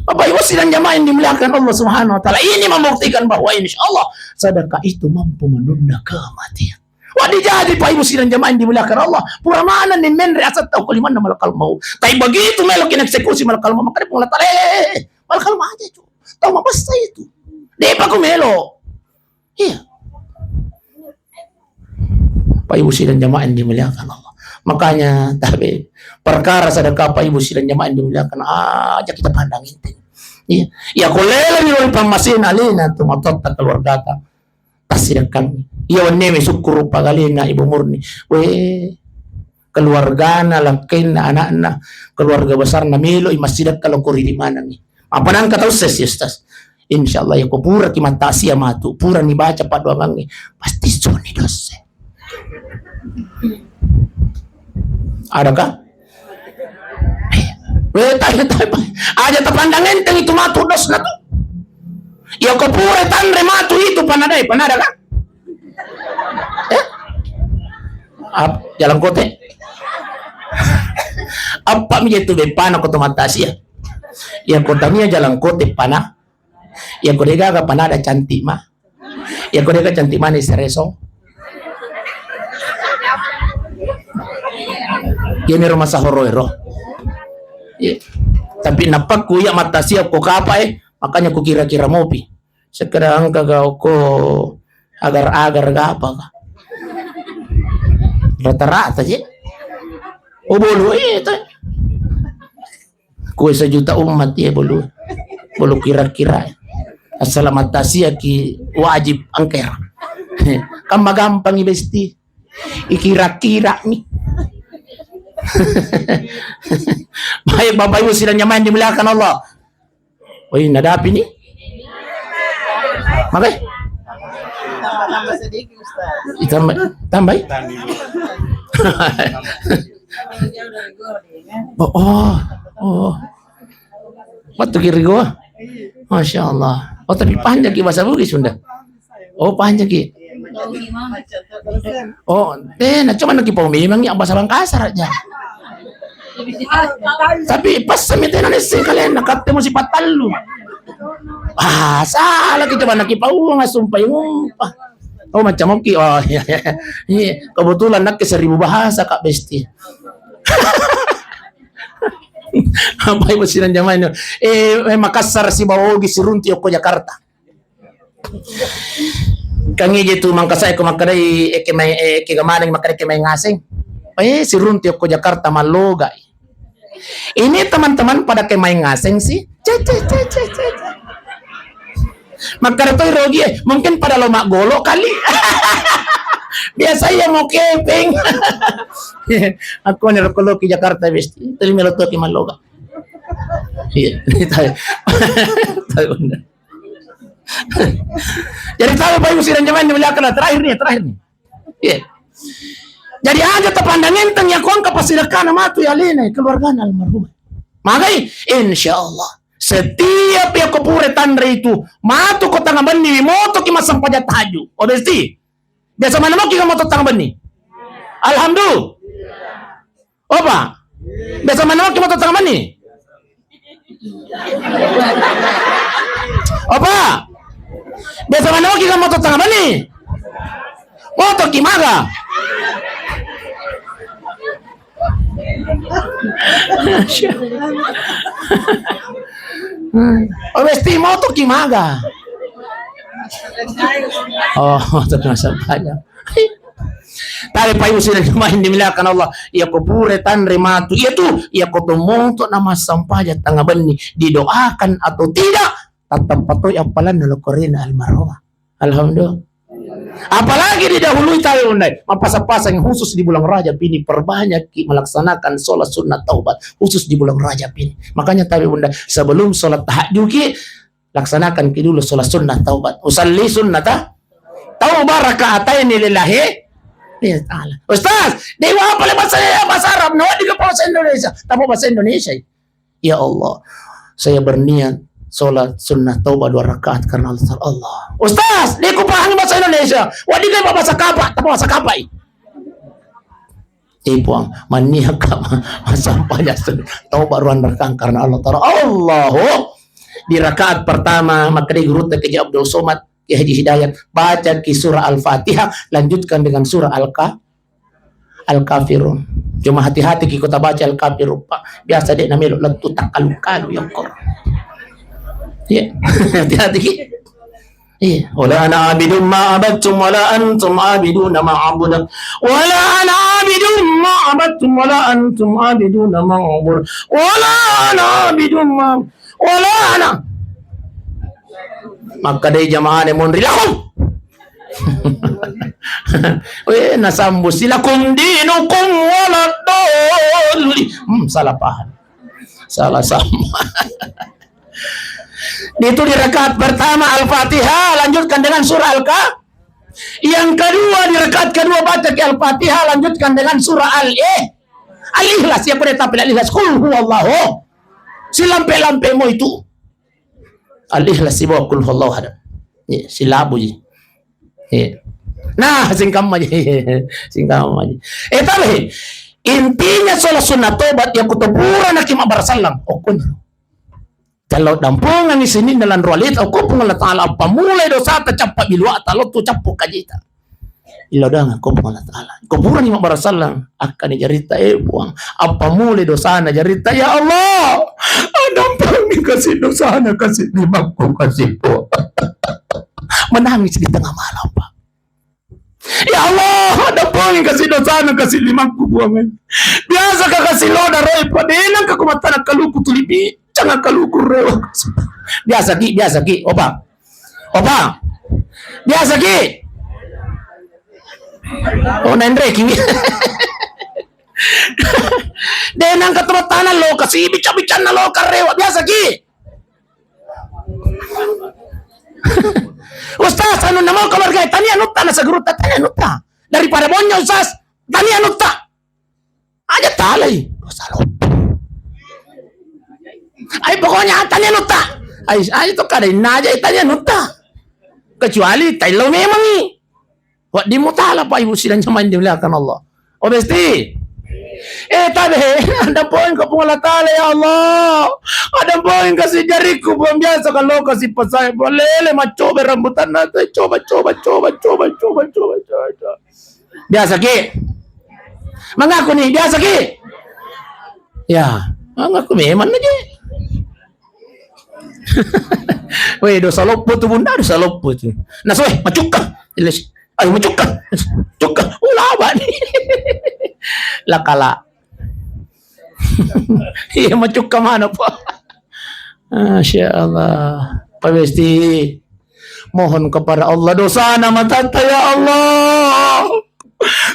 Bapak Ibu sidang jamaah yang dimuliakan Allah Subhanahu wa Ta'ala, ini membuktikan bahwa insya Allah sedekah itu mampu menunda kematian. Waddi jaji, Pak Ibu sidang jamaah yang dimuliakan Allah, pura manenni menre asatta okko limanna malakal maut. Tapi begitu melo kena eksekusi malakal maut, makkeda Puang Allah Taala, "Eh, eh, eh, malakal maut aja, cu. Tau mabessa itu. Depa ku melo." Iya. Pak Ibu sidang jamaah yang dimuliakan Allah. Makanya, tapi perkara sedekah, Pak Ibu sidang jamaah yang dimuliakan, aja kita pandang enteng. Iya. Ya, ko lele ri pammasena alena tu matotta keluargata. Tassidekkang. Iya, wenne mi sukkuru pagalena Ibu Murni. We, keluargana, lakkainna, anakna, keluarga besarna melo i massidekka lo ko ri manengi. Apa nangka tau ses, Ustaz? Insya Allah, ya ko pura ki mattasia matu, pura ni baca paddoangangnge, pasti suni dosse. Adakah? Eh, tanya, tanya. Aja tapandang enteng itu matu dosna tu. Ya ko pura tanre matu itu panadai, panada kan? Eh? Ap-, jalan kote. Apa mi itu bepana ko to mattasia? Ya ko tania jalan kote pana. Iya ko degaga panada cantik ma. Iya ko dega cantik mana sereso. Iya mi rumah sahoro ero. Iya. Tapi napakku iya mattasia ko kapa eh, makanya ku kira-kira mopi. Sekedar engka ga ko agar-agar ga apa ga. Rata-rata je. Oh, bolu, iya, itu. Kue sejuta umat, iya, bolu. Bolu kira-kira. Assalamat tasia ki wajib angker. Kan magampangi besti. Ikira-kira nih. Baik, Bapak Ibu sidang jamaah yang dimuliakan Allah. Oh, ini ada api nih. Makai? Tambah, tambah sedikit, Ustaz. Ditambah, tambah? Oh, oh, oh. Waktu kiri gua. Masya Allah. Oh, tapi panjang ki bahasa Bugis, Sunda. Oh, panjang ki. Oh, eh, na cuma naki pau memang ya bahasa Bangkasar aja. Tapi pas sami tena nessing kalian, nakatte musi patallu. Ah, salah kita mana ki pau ngasumpai ngumpa. Oh, macam oki. Oh, iya, iya. Iya, kebetulan nakke seribu bahasa, Kak Besti. Apa ibu sidang jamaah ini? Eh, eh, Makassar si Bawogi si Runti okko Jakarta. Kang ije tu Mangkasai ko makkedai, eh, ke mai, eh, ke gamaneng makkeda ke mai ngaseng. Eh, si Runti okko Jakarta mallogai. Ini teman-teman pada ke mai ngaseng sih. Cek, cek, cek, cek, cek. Makkeda toi rogi, eh, mungkin pada lo maggolo kali. Biasa iya mau kepeng. Aku nih rokok lo ke Jakarta besti. Terima lo tuh ke malloga. Iya, tahu. Tahu benar. Jadi tahu Bapak Ibu sidang jamaah yang dimuliakan Allah. Terakhir nih, terakhir nih. Iya. Jadi aja tapandang enteng ya kongka pasilakkana matu ya alena keluargana almarhumah. Magai, insya Allah. Setiap ya ko pura tanre itu matu ko tanga benni moto ki massempajang tahajud. Oh besti. Biasa mana mau ki moto tanga benni. Alhamdulillah. Opa. Biasa mana waki moto tanga benni? Opa. Biasa mana waki moto tanga benni? Moto ki maga. Oh, besti moto ki maga. Oh, moto ki massempajang. Tale Pak Ibu sidang jamaah yang dimuliakan Allah, iya ko pura tanre matu, iya tu, iya ko to moto na massempajang tanga benni, didoakan atau tidak, tattappa toi appalanna lokkorena almarhumah. Alhamdulillah. Apalagi didahului tawe undai, mappasang-pasang khusus di bulan Rajab ini, perbanyakki melaksanakan sholat sunnah taubat khusus di bulan Rajab ini. Makanya tawe undai, sebelum sholat tahajud ki, laksanakan ki dulu sholat sunnah taubat. Usalli sunnata taubat rakaataini lillahi, lillahi ta'ala. Ustaz, dewa apa le bahasa, bahasa Arab? Nawa di bahasa Indonesia. Tahu bahasa Indonesia? Ya Allah, saya berniat sholat sunnah taubat dua rakaat karena Allah. Allah. Ustaz, dia ku pahami bahasa Indonesia. Wadi ke bahasa kapa? Tahu bahasa kapa? Eh, Puang, mannia ka ma-, masampajang taubat ruang rekang karena Allah Ta'ala. Allahu. Di rakaat pertama, maka di guru Kiai Abdul Somad, Kiai Haji Hidayat, baca ki surah Al-Fatihah, lanjutkan dengan surah Al-Ka-, Al-Kafirun. Cuma hati-hati ki kota baca Al-Kafirun, Pak. Biasa dek namelo lettu takkalu-kalu yang kor. Iya. Hati-hati ki. Iya. Wala ana abidun ma abattum wala antum abiduna ma abudu. Wala ana abidun ma abattum wala antum abiduna ma abudu. Wala ana abidun ma, wala ana. Makkadai jamaane monri lakum. Weh, nasambu silakum dinukum waladdallin. Hmm, salah paham. Salah sama. Itu di rakaat pertama Al-Fatihah, lanjutkan dengan surah Al-Ka-, yang kedua, di rakaat kedua baca ki Al-Fatihah, lanjutkan dengan surah Al-, eh, Al-Ikhlas. Ya, pada tapi Al-Ikhlas. Qul huwallahu. Silampe-lampe mo itu. Al-Ikhlas sibawa Qul huwallahu ahad. Ya, silabu ji. Iya. Nah, singkamma ji. Singkamma ji. Eh, tapi intinya sholat sunnah taubat yang kutopura naki mabbarasallang. Okon. Kalau dampungan di sini dalam rualita, okon Puang Allah Ta'ala, apa mulai dosa ta cappa biluata, lo tu cappu kajita. Ilo dang, okon Puang Allah Ta'ala. Kau purani mabbarasallang, akkani jarita, eh, Puang. Apa mulai dosana jarita, ya Allah. Dampungi kasih dosana, kasih limakku, kasih Puang. Menangis di tengah malam, Pak. Ya Allah, dampungi kasih dosana, kasih limakku, Puang. Biasa ka kasih loda roi, Pak. Denang ka kumatana kaluku tuli bicanga kaluku rewa. Biasa ki, biasa ki, opa. Opa. Biasa ki. Oh, nenre ki. Denang ka tumatana lo kasi bica-bicanna lo karewa. Biasa ki. Ustaz, anu namo keluarga tania nutta na segurutta tania nutta. Daripada bonyo Ustaz, tania nutta. Aja talai. Dosa loppo. Ai pokoknya tania nutta. Ai, ai to kada inna aja tania nutta. Kecuali taillo memangi. Wedding mutala, Pak, Ibu sidang jamaah yang dimuliakan Allah. Oh, besti. Eh, tabe, ada poin ke Puang Allah Ta'ala, ya Allah. Ada poin kasih jariku, Puang, biasa kalau kasih pasai, Puang, lele, macoba rambutan nanti, coba, coba, coba. Biasa ki. Mengaku nih, biasa ki. Ya, mengaku memang aja. Weh, dosa loppo tu, Bunda, dosa loppo tu. Nah, soe, macukka. Jelas. Ayo, macukka. Cukka. Ulaba ni. Lakala. Iya, macukka mana, Pak? Masya Allah. Pak Besti, mohon kepada Allah dosana matatta, ya Allah.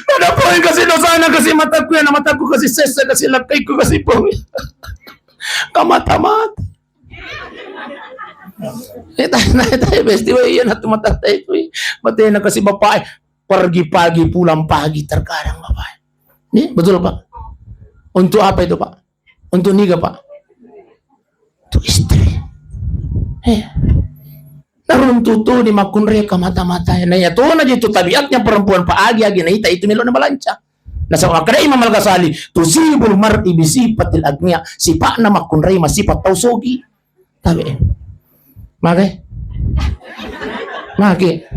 Kada poin kasih dosana, kasih mataku, ya, mataku kasih sesa, kasih lakaiku, kasih poin. Kamata-mata. Eh, tanya, tanya, Besti, weh, iya, natu matatta itu, eh. Matena kasih bapak, eh. Pergi pagi, pulang pagi, terkadang bapak. Ini betul, Pak. Untuk apa itu, Pak? Untuk niga, Pak? Untuk istri. Eh. Naruntutu di makkunrai kamata-mata. Nah, ya tuh aja itu tabiatnya perempuan, Pak, agi-agi naita itu melo na balanca. Nasaba makkeda Imam Al-Ghazali, tusibul mar'i bi sifatil agniya, sipa'na makkunrai masipa tau sogi. Tabe. Mage? Mage.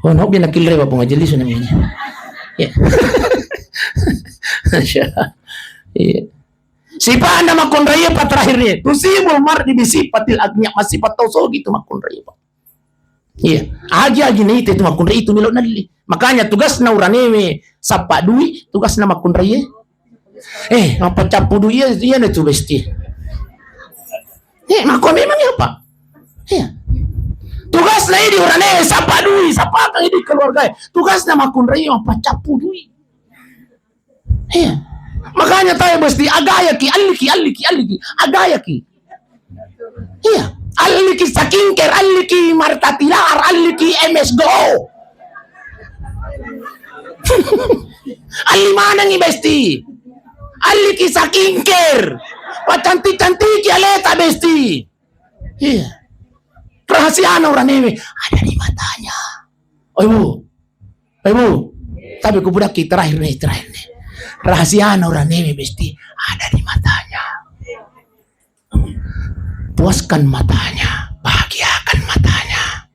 Oh, no, bina kilre wa pengajelis namanya. Ya. Iya. Sipa'na makkunrai, Pak, terakhir nih. Tusibul mar'i bi sifatil agniya, masipa tau sogi tu makkunrai, Pak. Iya, agi-agi naita itu makkunrai itu melo nalli. Makanya tugasna uranewe sappa dui, tugasna makkunrai. Eh, apa cappu dui iya, iya na tu Besti. Eh, makko memang apa? Iya. Tugasna idi urane sapa dui, sapa kang idi keluarga. Tugasna makkunrai mappacappu dui. Iya. Makanya tahu mesti agayaki, alliki, alliki, alliki, agayaki. Iya. Alliki skincare, alliki Martha Tilaar, alliki M S Go. Alli manengi besti. Alliki skincare. Pacantik-cantiki aleta besti. Iya. Rahasiana uranewe ada di matanya. Oi bu, oi bu. Tapi ku budakki terakhir nih, terakhir nih. Rahasiana uranewe besti ada di matanya. Puaskan matanya, bahagiakan matanya.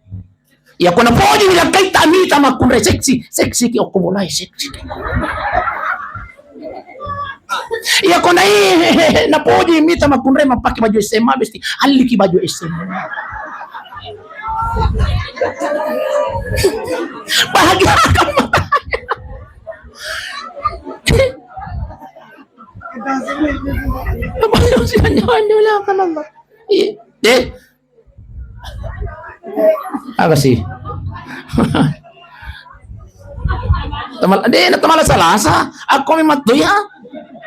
Iya ko napoji mi lakkaita mita makkunrai seksi, seksi ki okko bolai seksi. Iya ko nai napoji mita makkunrai mappake baju S M A besti, alliki baju S M A. Bahagiakan matanya. Apa yang sih nyawa ini lah kan Allah. Iya, deh. Apa sih? Teman, deh, na teman Salasa. Aku memang tuh ya.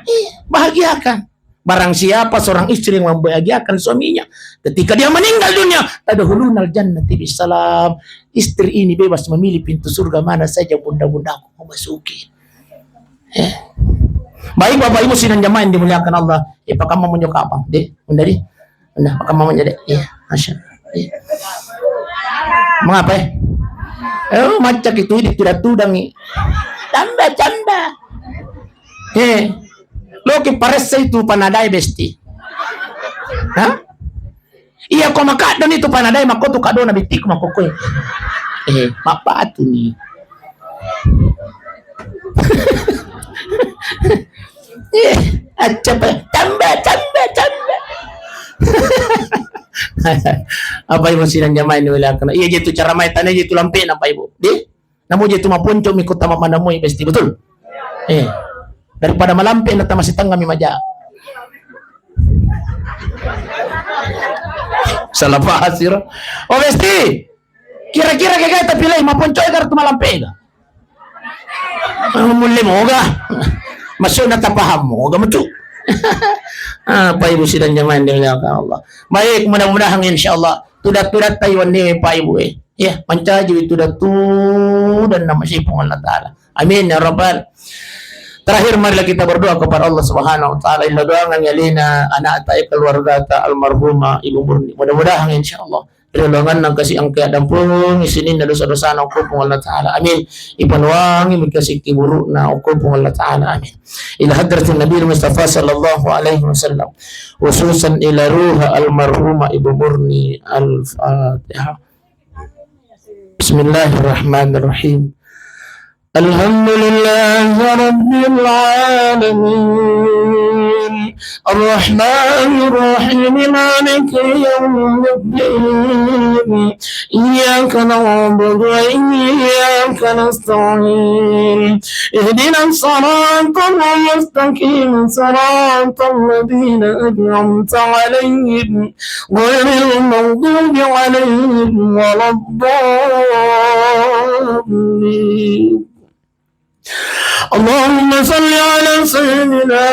Iya, bahagiakan. Barang siapa seorang istri yang membahagiakan suaminya, ketika dia meninggal dunia, tadkhulunal jannata bisalam. Istri ini bebas memilih pintu surga mana saja bunda-bundaku mau masuki. Eh. Baik Bapak Ibu sidang jamaah yang dimuliakan Allah. Eh, pakamma monjo kapang, deh, bunda di. Nah, pakamma monjo deh. Iya, masya Allah. Iya. Mengapa eh? Eh, macak itu di tudang-tudangi. Tambah, tambah. Eh, lo ki paressa itu panadai besti. Hah? Iya ko makaddo ni tu panadai makko tu kaddo na bittiku makko koe. Eh, mappatu ni. Eh, acca pa tambah, tambah, tambah. Apa ibu sidang jamaah ini wala kena. Iya je tu cara mai tane je tu lampe na apa ibu. Deh? Namo je tu maponco mi kota mana moi besti betul. Eh, daripada malampe na tamasi tengah mi maja. Salah paham sih. Oh besti. Kira-kira kayak tapi lagi maponco gar tu malampe ga. Mulle moga. Maksudnya tak paham moga metu. Apa ibu sidang jamaah yang dimuliakan Allah. Baik, mudah-mudahan insyaallah tudat-tudat taiwan ni Pak Ibu eh. Ya, mancaji itu datu dan nama si Puang Allah Ta'ala. Amin ya Rabbal. Terakhir marilah kita berdoa kepada Allah Subhanahu wa Ta'ala. Illa doangan yalina anak ta keluarga ta almarhumah Ibu Murni. Mudah-mudahan insyaallah ri lalonganna kasi engka dampung isininna dosa-dosana okko Puang Allah Ta'ala. Amin. Ipanuangi mi kasi kiburukna okko Puang Allah Ta'ala. Amin. Ila hadratin Nabi Mustafa sallallahu alaihi wasallam. Khususan ila ruha almarhumah Ibu Murni. Al-Fatihah. Bismillahirrahmanirrahim. Alhamdulillahi rabbil alamin. Arrahmanirrahim. Maliki yaumiddin. Iyyaka na'budu wa iyyaka nasta'in. Ihdinas siratal mustaqim. Siratal ladzina an'amta alaihim. غير المغضوب عليهم ولا الضالين. اللهم صل على سيدنا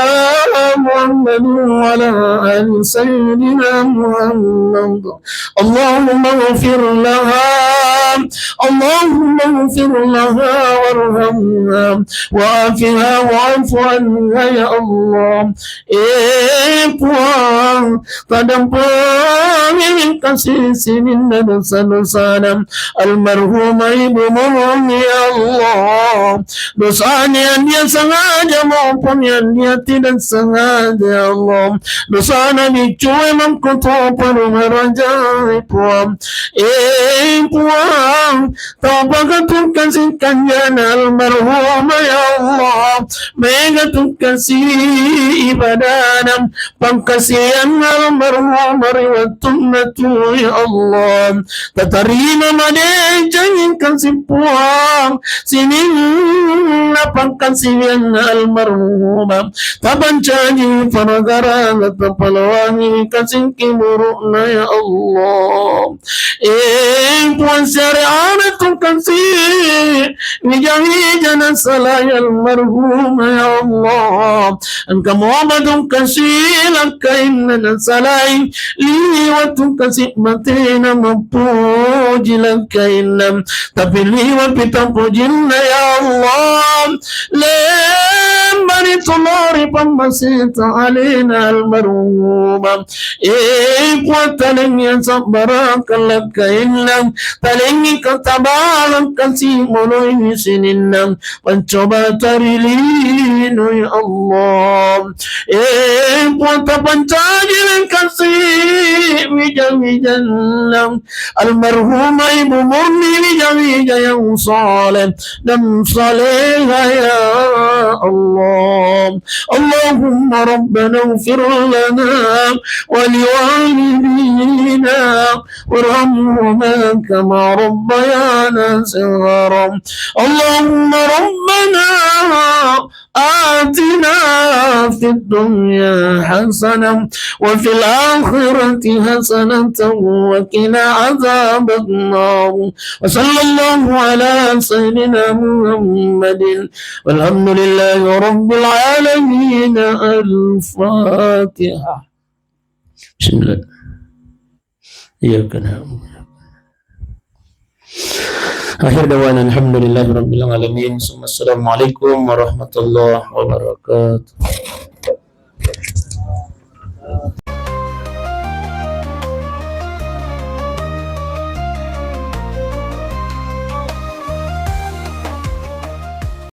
محمد وعلى آل سيدنا محمد. اللهم اغفر لها. اللهم اغفر لها وارحمها وعافها واعف عنها يا الله. Eh, Puang, padampengi kasi sininna dosa-dosana almarhumah Ibu Murni, ya Allah. Dosanya yang dia sengaja maupun yang dia tidak sengaja, ya Allah. Dosana dicue mangkutu paru maraja, Puang. Eh, Puang, Tau pagatukkan sikanjana almarhumah, ya Allah. Mega tukasi ibadana, pangkasian almarhumah ri wettunna tu, ya Allah. Tatarima madeceng kasi Puang sininna pangkasian almarhumah. Tapancaji Agarana tapaloangi kasingki burukna ya Allah. Eh, Puang, siareana tungkasi wija-wija nasalai almarhum ya Allah. Engka moba tungkasi lakkainna nasalai, liwa tungkasi matena mapuji lakkainna. Tapi liwa pita pujinna ya Allah. Lembani tulori pammaseta alena almarhumah. Eh, Puang, talengi sabbarang lakkainna, talengi katabalang kasi moloi sininna, pancoba tarilino ya Allah. Eh, Puang, tapancaji kasi wija-wijanna almarhumah Ibu Murni, wija-wija yang saleh dan salehah ya Allah. اللهم ربنا اغفر لنا ولوالدينا وارحمهما كما ربيانا صغارا. اللهم ربنا آتنا في الدنيا حسنة وفي الآخرة حسنة وقنا عذاب النار. وصلى الله على سيدنا محمد والحمد لله رب العالمين. الفاتحة. بسم الله. إياك نعبد. آخر دعوانا الحمد لله رب العالمين. ثم السلام عليكم ورحمة الله وبركاته.